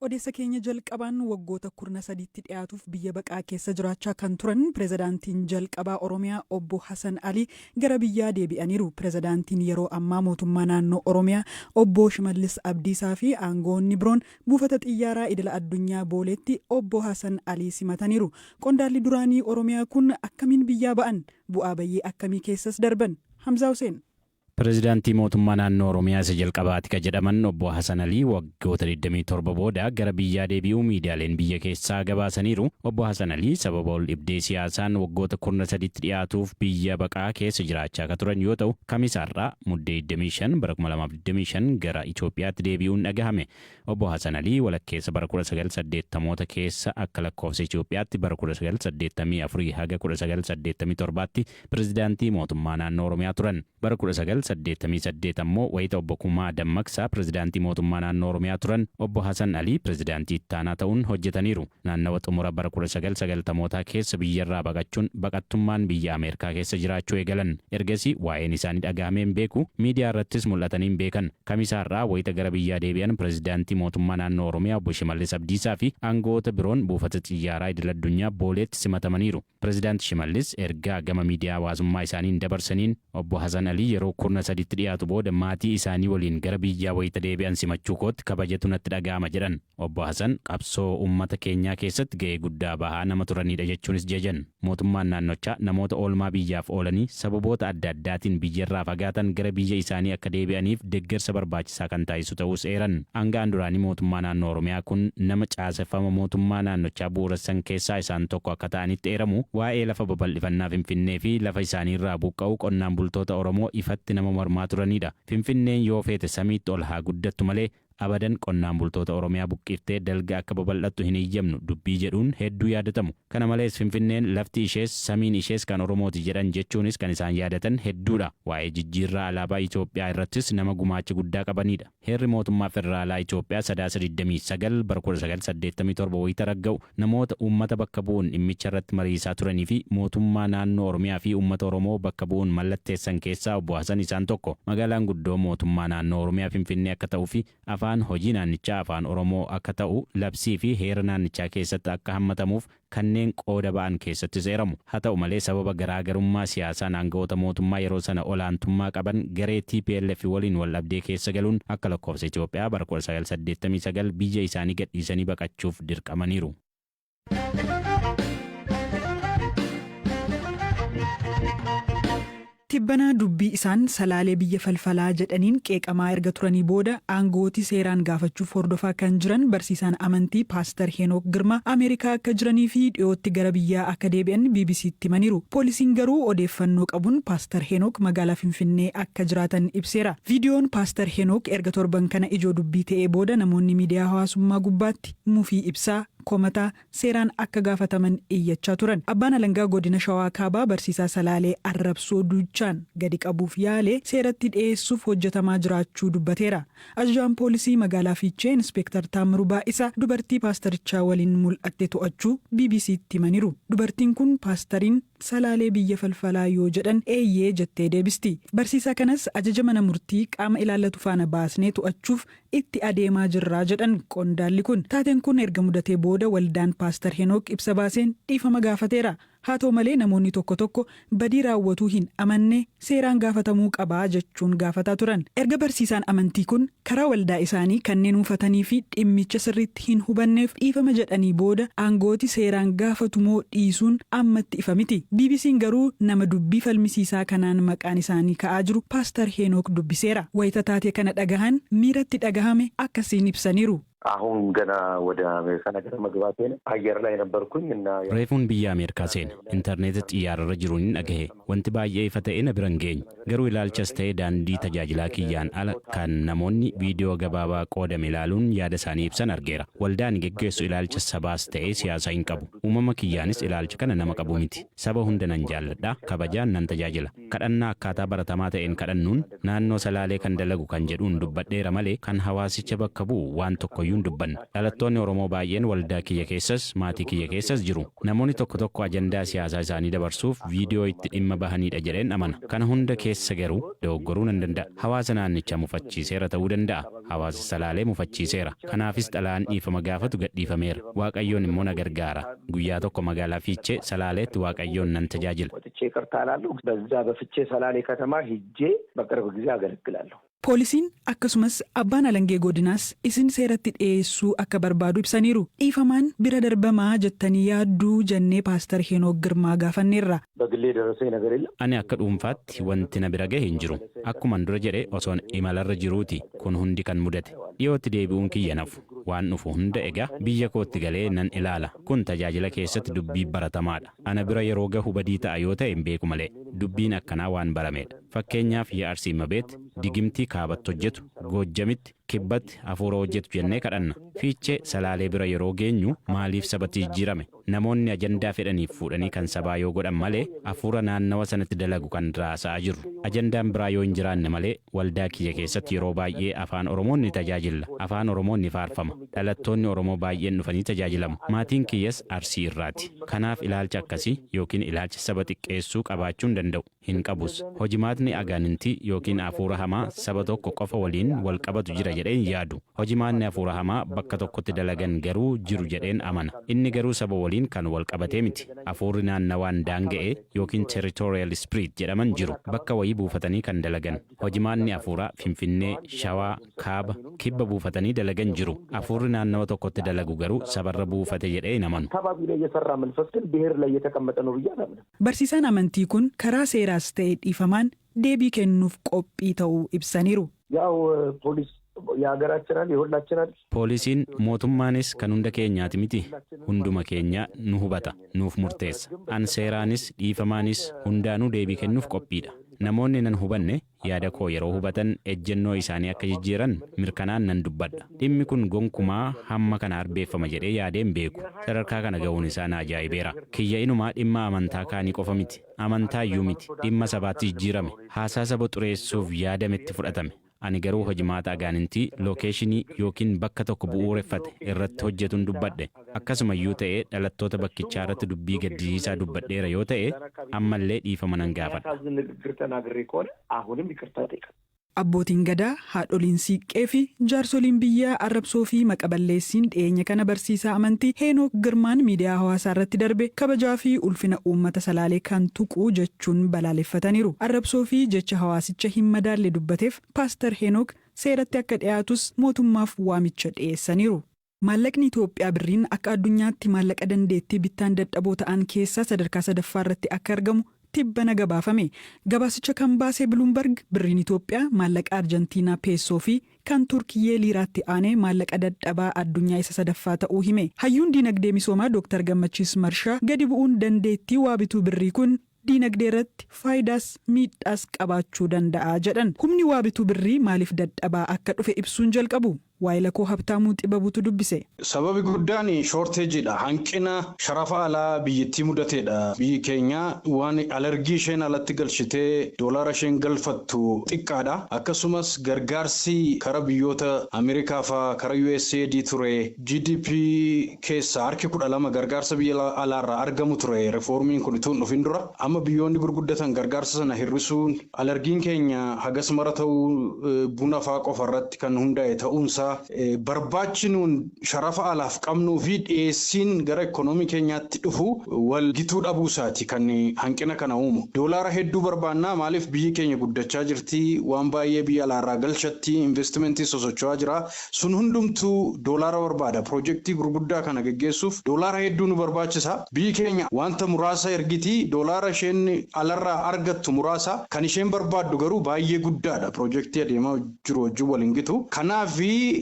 Odeessa keenya jalqabaan, waggoota 13tti dhiyaatuuf biyya baqaa keessa jiraachaa kan turan pirezidaantiin jalqabaa Oromiyaa Obbo Hasan Alii gara biyyaa deebi'aniiru. Pirezidaantiin yeroo ammaa mootummaa naannoo Oromiyaa Obbo Shimallis Abdiisaa fi aangoonni biroon buufata xiyyaaraa idila addunyaa Booleetti Obbo Hasan Alii simataniiru. Qondaalli duraanii Oromiyaa kun akkamiin biyyaa ba'an? Bu'aa bayyii akkamii keessas darban? Hamzaa Huseen. Pirezidaantii mootummaa naannoo Oromiyaa isa jalqabaati ka jedhaman Obbo Hasan Alii waggoota 27 booda gara biyyaa deebi'uu miidiyaaleen biyya keessaa gabaasaniiru. Obbo Hasan Alii sababa wal dhibdee siyaasaan waggoota 13tti dhiyaatuuf biyya baqaa keessa jiraachaa ka turan yoo ta'u, Kamisa har'aa Muddee 25 bara 2025 gara Itoophiyaatti deebi'uun dhagahame. Obbo Hasan Alii walakkeessa bara 1980moota keessa, akka lakkoofsa Itoophiyaatti bara 1984 haga 1987tti, pirezidaantii mootummaa naannoo Oromiyaa turan. Bara 1988 ammoo wayita Obbo Kumaa Dammaqsaa pirezidaantii mootummaa naannoo Oromiyaa turan, Obbo Hasan Alii pirezidaantii ittaanaa ta'uun hojjetaniiru. Naannawa xumura bara 1990mootaa keessa biyyarraa baqachuun baqattummaan biyya Ameerikaa keessa jiraachuu eegalan. Ergasii waa'een isaanii dhagahamee hin beeku, miidiyaa irrattis mul'atanii hin beekan. Kamisa har'aa wayita gara biyyaa deebi'an pirezidaantii mootummaa naannoo Oromiyaa Obbo Shimallis Abdiisaa fi aanga'oota biroon buufata xiyyaaraa idil-addunyaa Booleetti simatamaniiru. Pirezidaanti Shimallis ergaa gama miidiyaa hawaasummaa isaaniin dabarsaniin, Obbo Hasan Alii yeroo kurna saditti dhiyaatu booda maatii isaanii waliin gara biyyaa wayita deebi'an simachuu kootti kabajatu natti dhaga'ama jedhan. Obbo Hasan qabsoo uummata keenyaa keessatti ga'ee guddaa bahaa nama turaniidha jechuunis jajan. Mootummaan naannochaa namoota oolmaa biyyaaf oolanii sababoota adda addaatiin biyyarraa fagaatan gara biyya isaanii akka deebi'aniif deggersa barbaachisaa kan taasisu ta'uus eeran. Aanga'aan duraanii mootummaa naannoo Oromiyaa kun nama caaseffama mootummaa naannochaa bu'uuressan keessaa isaan tokko akka ta'anitti eeramu. Waa'ee lafa babal'ifannaa Finfinnee fi lafa isaaniirraa buqqa'uu qonnaan bultoota Oromoo ifatti nama mormaa turaniidha. Finfinneen yoo feete samiitti ol haa guddattu malee abadan qonnaan bultoota Oromiyaa buqqiftee dalga akka babal'attu hin eeyyamnu dubbii jedhuun hedduu yaadatamu. Kana malees Finfinneen lafti ishees samiin ishees kan Oromooti jedhan jechuunis kan isaan yaadatan hedduudha. Waa'ee jijjiirraa alaabaa Itoophiyaa irrattis nama gumaacha guddaa qabaniidha. Heerri mootummaa federaalaa Itoophiyaa Sadaasa 29 bara 1987 wayita ragga'u, namoota uummata bakka bu'uun dhimmicha irratti mariisaa turanii fi mootummaa naannoo Oromiyaa fi uummata Oromoo bakka bu'uun mallatteessan keessaa Obbo Hasan isaan tokko. Magaalaan guddoo mootummaa naannoo Oromiyaa Finfinnee akka ta'uu fi afaan hojii naannichaa Afaan Oromoo akka ta'u labsii fi heera naannichaa keessatti akka hammatamuuf kanneen qooda ba'an keessattis eeramu. Haa ta'u malee, sababa garaa garummaa siyaasaan aanga'oota mootummaa yeroo sana olaantummaa qaban garee tplf waliin waldhabdee keessa galuun akka lakkoofsa Itoophiyaa bara 1989 biyya isaanii gadhiisanii baqachuuf dirqamaniiru. Tibbana dubbii isaan Salaalee biyya falfalaa jedhaniin qeeqamaa erga turanii booda, aangooti seeraan gaafachuuf hordofaa kan jiran barsiisaan amantii Paastar Heenook Girmaa Ameerikaa akka jiranii fi dhiyootti gara biyyaa akka deebi'an BBCtti himaniiru. Poolisiin garuu odeeffannoo qabuun Paastar Heenook magaalaa Finfinnee akka jiraatan ibseera. Viidiyoon Paastar Heenook erga torban kana ijoo dubbii ta'ee booda namoonni miidiyaa hawaasummaa gubbaatti mufii ibsaa, komataa, seeraan akka gaafataman iyyachaa turan. Abbaan Alangaa Godina Shawaa Kaabaa barsiisaa Salaalee arrabsoo duuchaan gadi qabuuf yaale seeratti dhiyeessuuf hojjetamaa jiraachuu dubbateera. Ajajaan Poolisii Magaalaa Fiichee Inspeektar Taammiruu Baay'isaa dubartii paastarichaa waliin mul'atte to'achuu BBCtti himaniiru. Dubartiin kun paastariin Salaalee biyya falfalaa yoo jedhan eeyyee jettee deebisti. Barsiisaa kanas ajaja mana murtii qaama ilaallatu faana baasnee to'achuuf itti adeemaa jirra jedhan qondaalli kun. Taateen kun erga mudatee booda waldaan Paastar Henook ibsa baaseen dhiifama gaafateera. Haa ta'u malee, namoonni tokko tokko badii raawwatuu hin amanne, seeraan gaafatamuu qaba jechuun gaafataa turan. Erga barsiisaan amantii kun karaa waldaa isaanii kanneen mufatanii fi dhimmicha sirriitti hin hubanneef dhiifama jedhanii booda aangooti seeraan gaafatumoo dhiisuun ammatti ifa miti. BBC'n garuu nama dubbii falmisiisaa kanaan maqaan isaanii ka'aa jiru Paastar Heenook dubbiseera. Wayita taatee kana dhagahan miira itti dhagahame akkasiin ibsaniiru. አሁን ገና ወደ አሜሪካ ነገር መግባቴ ነው። አየር ላይ ነበርኩኝ እና Reefuun biyya Ameerikaa seene. Intarneeta xiyyaararra jiruun dhagahe. Wanti baay'ee ifa ta'e na bira hin geenye. Garuu ilaalchas ta'e daandii tajaajilaa kiyyaan ala kan namoonni viidiyoo gabaabaa qoodame ilaaluun yaada isaanii ibsan argeera. Waldaa ani geggeessu ilaalcha sabaas ta'e siyaasaa hin qabu. Uumama kiyyaanis ilaalcha kana nama qabu miti. Saba hunda nan jaalladha, kabajaan nan tajaajila. Kadhannaa akkaataa baratamaa ta'een kadhannuun naannoo Salaalee kan dalagu kan jedhuun dubbadheera malee kan hawaasicha bakka bu'u waan tokkoyyuu iyyuu hin dubbanna. Dhalattoonni Oromoo baay'een waldaa kiyya keessas, maatii kiyya keessas jiru. Namoonni tokko tokko ajandaa siyaasaa isaanii dabarsuuf viidiyoo itti dhimma bahanidha jedheen amana. Kana hunda keessa garuu dogoggoruu nan danda'a. Hawaasa naannichaa mufachiiseera ta'uu danda'a. Hawaasa Salaalee mufachiiseera. Kanaafis xalayaan dhiifama gaafatu gadhiifameera. Waaqayyoon immoo na gargaara. Guyyaa tokko magaalaa Fiichee Salaaleetti Waaqayyoon nan tajaajila. ወጥቼ ይቅርታ እላለሁ። በዛ በፍቼ ሰላሌ ከተማ ሂጄ በቅርብ ጊዜ አገለግላለሁ። Poolisiin akkasumas abbaan alangee godinaas isin seeratti dhiyeessuu akka barbaadu ibsaniiru. Dhiifamaan bira darbamaa jettanii yaadduu jennee Paastar Heenook Girmaa gaafanneerra. በግሌ የደረሰኝ ነገር የለም። Ani akka dhuunfaatti wanti na bira gahe hin jiru. Akkuman dura jedhe, osoon imalarra jiruuti kun hundi kan mudate. Dhiyootti deebi'uun kiyya nafu. Waan dhufu hunda egaa biyya kootti galee nan ilaala. Kun tajaajila keessatti dubbii baratamaadha. Ana bira yeroo gahu badii ta'a yoo ta'e hin beeku malee, dubbiin akkanaa waan barameedha. Fakkeenyaaf, yaa Arsii Mabeet digimtii kaabatti hojjetu, Goojjamitti, kibbatti hafuura hojjetu jennee kadhanna. Fiichee Salaalee bira yeroo geenyu maaliif sabatti jijjiirame? Namoonni ajandaa fedhaniif fuudhanii kan sabaa yoo godhan malee, hafuura naannawa sanatti dalagu kan raasa'aa jiru. Ajandaan biraa yoo hin jiraanne malee, waldaa kiyya keessatti yeroo baay'ee afaan Oromoon ni tajaajilla. Afaan Oromoon ni faarfama. Dhalattoonni Oromoo baay'een dhufanii tajaajilamu. Maatiin kiyyas Arsii irraati. Kanaaf ilaalcha akkasii yookiin ilaalcha saba xiqqeessuu qabaachuu hin danda'u. Hin qabus. Hojimaatni agaanintii yookiin hafuura hamaa saba tokko qofa waliin wal qabatu jira jedheen yaadu. Hojimaatni hafuura hamaa bakka tokkotti dalagan garuu jiru jedheen amana. Inni garuu saba waliin kan wal qabatee miti. Hafuurri naannawaan daanga'e yookiin territorial spirit jedhaman jiru. Bakka wayii buufatanii kan dalagan. Hojimaanni hafuuraa Finfinnee, Shawaa, Kaaba, Kibba buufatanii dalagan jiru. Hafuurri naannawa tokkotti dalagu garuu sabarra buufate jedhee hin amanu. አካባቢ ላይ የሰራ መንፈስ ግን ብሔር ላይ የተቀመጠ ነው ብዬ አላምንም። Barsiisaan amantii kun karaa seeraas ta'e dhiifamaan deebii kennuuf qophii ta'uu ibsaniiru. ያው ፖሊስ የሀገራችን አይደል፣ የሁላችን አይደል። Poolisiin mootummaanis kan hunda keenyaati miti. Hunduma keenya nu hubata, nuuf murteessa. An seeraanis dhiifamaanis hundaanuu deebii kennuuf qophiidha. Namoonni nan hubanne yaada koo yeroo hubatan ejjennoo isaanii akka jijjiiran mirkanaan nan dubbadha. Dhimmi kun gonkumaa hamma kana arbeeffama jedhee yaadeen beeku. Sadarkaa kana ga'uun isaa na ajaa'ibeera. Kiyya inumaa dhimma amantaa kaanii qofa miti. Amantaa iyyuu miti. Dhimma sabaatti jijjiirame. Haasaa saba xureessuuf yaadametti fudhatame. Ani garuu hojimaata agaanintii lookeeshinii yookiin bakka tokko bu'uureffate irratti hojjetuun dubbadhe. Akkasumayyuu ta'ee dhalattoota bakkichaa irratti dubbii gaddisiisaa dubbadheera yoo ta'e, ammallee dhiifama nan gaafadha. የሚያሳዝን ንግግር ተናግሬ ከሆነ አሁንም ይቅርታ ጠይቃለሁ። Abbootiin gadaa, haadholiin siiqqee fi jaarsoliin biyyaa arrabsoo fi maqaballeessiin dhiyeenya kana barsiisaa amantii Heenook Girmaan miidiyaa hawaasaa irratti darbe kabajaa fi ulfina uummata Salaalee kan tuqu jechuun balaaleffataniiru. Arrabsoo fi jecha hawaasicha hin madaalle dubbateef Paastar Heenook seeratti akka dhiyaatus mootummaaf waamicha dhiyeessaniiru. Maallaqni Itoophiyaa birriin akka addunyaatti maallaqa dandeettii bittaan dadhaboo ta'an keessaa sadarkaa sadaffaa irratti akka argamu tibbana gabaafame. Gabaasicha kan baase Bloomberg, birriin Itoophiyaa maallaqa Arjentiinaa peessoo fi kan Turkiyyee liiraatti aanee maallaqa dadhabaa addunyaa isa sadaffaa ta'uu hime. Hayyuun diinagdee misoomaa Dr. Gammachiis Marshaa gadi bu'uun dandeettii waa bituu birrii kun diinagdee irratti faayidaas miidhaas qabaachuu danda'a jedhan. Humni waa bituu birrii maaliif dadhabaa akka dhufe ibsuun jalqabu. Waa'ee koo Habtaamuu Xibabuutu dubbise. Sababi guddaan shortageiidha. Hanqina sharafa alaa biyyattii mudateedha. Biyyi keenya waan alergii isheen alatti galchitee doolaara isheen galfattu xiqqaadha. Akkasumas gargaarsi kara biyyoota Ameerikaa fa'aa kara USAID ture, GDP keessaa harki 12 gargaarsa biyya alaarraa argamu ture rifoormiin kun utuu hin dhufin dura. Amma biyyoonni gurguddatan gargaarsa sana hir'isuun, alergiin keenya hagas mara ta'uu, buna fa'aa qofa irratti kan hundaa'e ta'uunsaa, barbaachinuun sharafa alaaf qabnuu fi dhiyeessiin gara ikoonoomii keenyaatti dhufu wal gituu dhabuusaati kan hanqina kana uumu. Doolaara hedduu barbaannaa. Maaliif? Biyyi keenya guddachaa jirti, waan baay'ee biyya alaarraa galchatti, investimentii sosocho'aa jira. Sun hundumtuu doolaara barbaada. Piroojeektii gurguddaa kana geggeessuuf doolaara hedduu nu barbaachisa. Biyyi keenya wanta muraasa ergiti, doolaara isheen alarraa argattu muraasa, kan isheen barbaaddu garuu baay'ee guddaadha. Piroojeektii adeemaa jiru wajjin waliin gitu. Kanaaf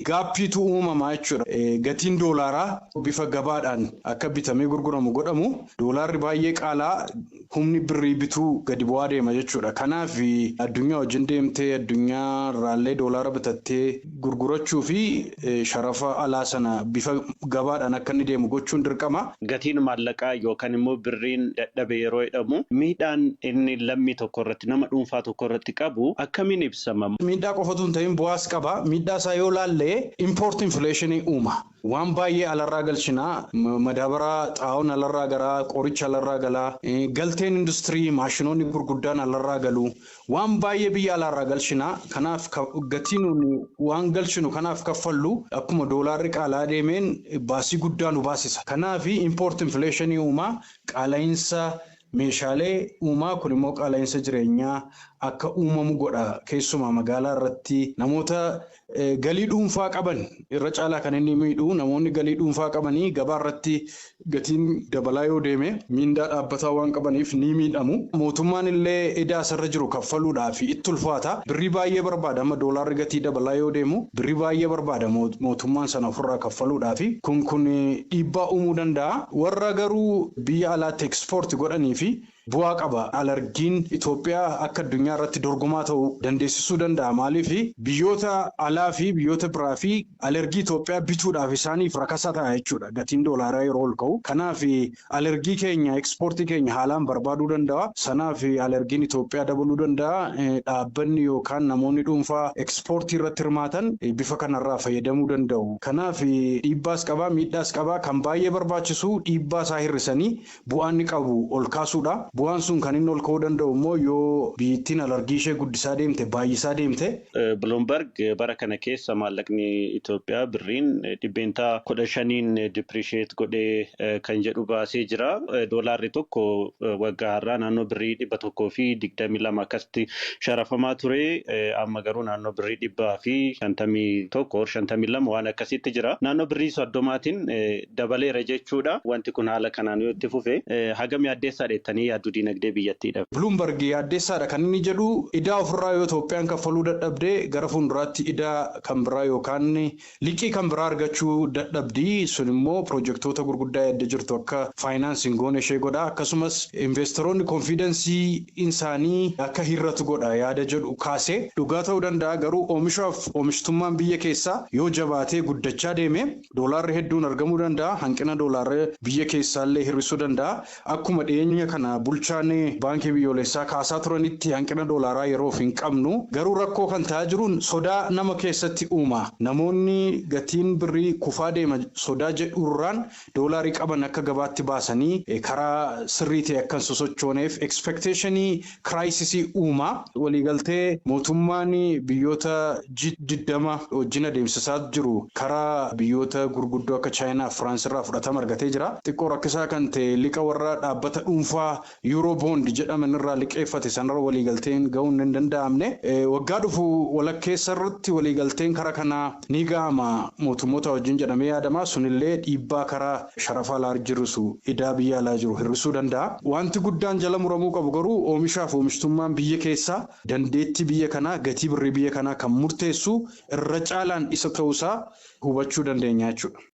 gapiitu uumamaa jechuudha. Gatiin doolaaraa bifa gabaadhaan akka bitamee gurguramu godhamu, doolaarri baay'ee qaalaa. Humni birrii bituu gadi bu'aa deema jechuudha. Kanaaf addunyaa wajjin deemtee addunyaa irraallee doolaara bitattee gurgurachuu fi sharafa alaa sana bifa gabaadhaan akka inni deemu gochuun dirqama. Gatiin maallaqaa yookaan immoo birriin dadhabe yeroo jedhamu miidhaan inni lammii tokko irratti, nama dhuunfaa tokko irratti qabu akkamiin ibsama? Miidhaa qofatu hin ta'in, bu'aas qaba. Miidhaa isaa yoo laalle, import inflation uuma. Waan baay'ee alarraa galchinaa, madaabaraa, xaa'oon alarraa galaa, qoricha alarraa galaa, galteen industirii, maashinoonni gurguddaan alarraa galu. Waan baay'ee biyya alaarraa galchinaa. Kanaaf gatii nuuni waan galchinu kanaaf kaffallu akkuma doolaarri qaalaa deemeen baasii guddaa nu baasisa. Kanaaf import inflation uumaa, qaala'insa meeshaalee uumaa. Kun immoo qaala'insa jireenyaa akka uumamu godha. Keessumaa magaalaa irratti namoota galii dhuunfaa qaban irra caalaa kan inni miidhu. Namoonni galii dhuunfaa qabanii gabaa irratti gatiin dabalaa yoo deeme, miindaa dhaabbataa waan qabaniif ni miidhamu. Mootummaan illee idaa isarra jiru kaffaluudhaaf itti ulfaata. Birrii baay'ee barbaada. Amma doolaarri gatii dabalaa yoo deemu, birrii baay'ee barbaada mootummaan sana ofirraa kaffaluudhaaf. Kun dhiibbaa uumuu danda'a. Warra garuu biyya alaatti export godhanii fi bu'aa qaba. Alergiin Itoophiyaa akka addunyaa irratti dorgomaa ta'uu dandeessisuu danda'a. Maaliif? Biyyoota alaa fi biyyoota biraa fi alergii Itoophiyaa bituudhaaf isaaniif rakasa ta'a jechuudha, gatiin doolaaraa yeroo ol ka'u. Kanaaf alergii keenya, ekspoortii keenya haalaan barbaaduu danda'a. Sanaaf alergiin Itoophiyaa dabaluu danda'a. Dhaabbanni yookaan namoonni dhuunfaa ekspoortii irratti hirmaatan bifa kanarraa fayyadamuu danda'u. Kanaaf dhiibbaas qabaa, miidhaas qabaa. Kan baay'ee barbaachisu dhiibbaa isaa hir'isanii bu'aan inni qabu ol kaasuudha. Bu'aan sun kan inni ol ka'uu danda'u immoo yoo biyyattiin alergii ishee guddisaa deemte, baay'isaa deemte. Bloomberg bara kana keessa maallaqni Itoophiyaa birriin 15% depreciate godhee kan jedhu baasee jira. Doolaarri tokko waggaa har'aa naannoo birrii 122 akkasitti sharafamaa ture. Amma garuu naannoo birrii 151, 52 waan akkasitti jira. Naannoo birrii 30n dabaleera jechuudha. Wanti kun haala kanaan yoo itti fufe hagam yaaddeessaa dheettanii yaaddu diinagdee biyyattiidha? Bloomberg yaaddeessaadha kan inni jedhu, idaa ofirraa yoo Itoophiyaan kaffaluu dadhabdee, gara fuulduraatti idaa kan biraa yookaan liqii kan biraa argachuu dadhabdi. Sun immoo pirojektoota gurguddaa yaadde jirtu akka finance hin goone ishee godha. Akkasumas investoroonni confidence isaanii akka hir'atu godha yaada jedhu kaasee, dhugaa ta'uu danda'a. Garuu oomishaaf oomishtummaan biyya keessaa yoo jabaatee guddachaa deeme, doolaarri hedduun argamuu danda'a. Hanqina doolaarri biyya keessaallee hir'isuu danda'a. Akkuma dhiyeenya kana bulchaan baankii biyyoolessaa kaasaa turanitti, hanqina doolaaraa yeroof hin qabnu. Garuu rakkoo kan ta'aa jiruun sodaa nama keessatti uuma. Namoonni gatiin birrii kufaa deema sodaa jedhurraan doolaarii qaban akka gabaatti baasanii karaa sirrii ta'e akka hin sosochooneef expectation crisis uuma. Waliigaltee mootummaan biyyoota G20 wajjin adeemsisaa jiru karaa biyyoota gurguddoo akka Chaayinaa fi Firaans irraa fudhatama argatee jira. Xiqqoo rakkisaa kan ta'e liqa warra dhaabbata dhuunfaa Euro bond jedhaman irraa liqeeffate sanarra waliigalteen ga'uun hin danda'amne. Waggaa dhufu walakkeessa irratti waliigalteen karaa kanaa ni ga'ama mootummoota wajjin jedhamee yaadama. Sunillee dhiibbaa karaa sharafa alaa jirrisu, idaa biyya alaa jiru hir'isuu danda'a. Wanti guddaan jala muramuu qabu garuu oomishaaf oomishtummaan biyya keessaa dandeettii biyya kanaa, gatii birrii biyya kanaa kan murteessu irra caalaan isa ta'uusaa hubachuu dandeenya jechuudha.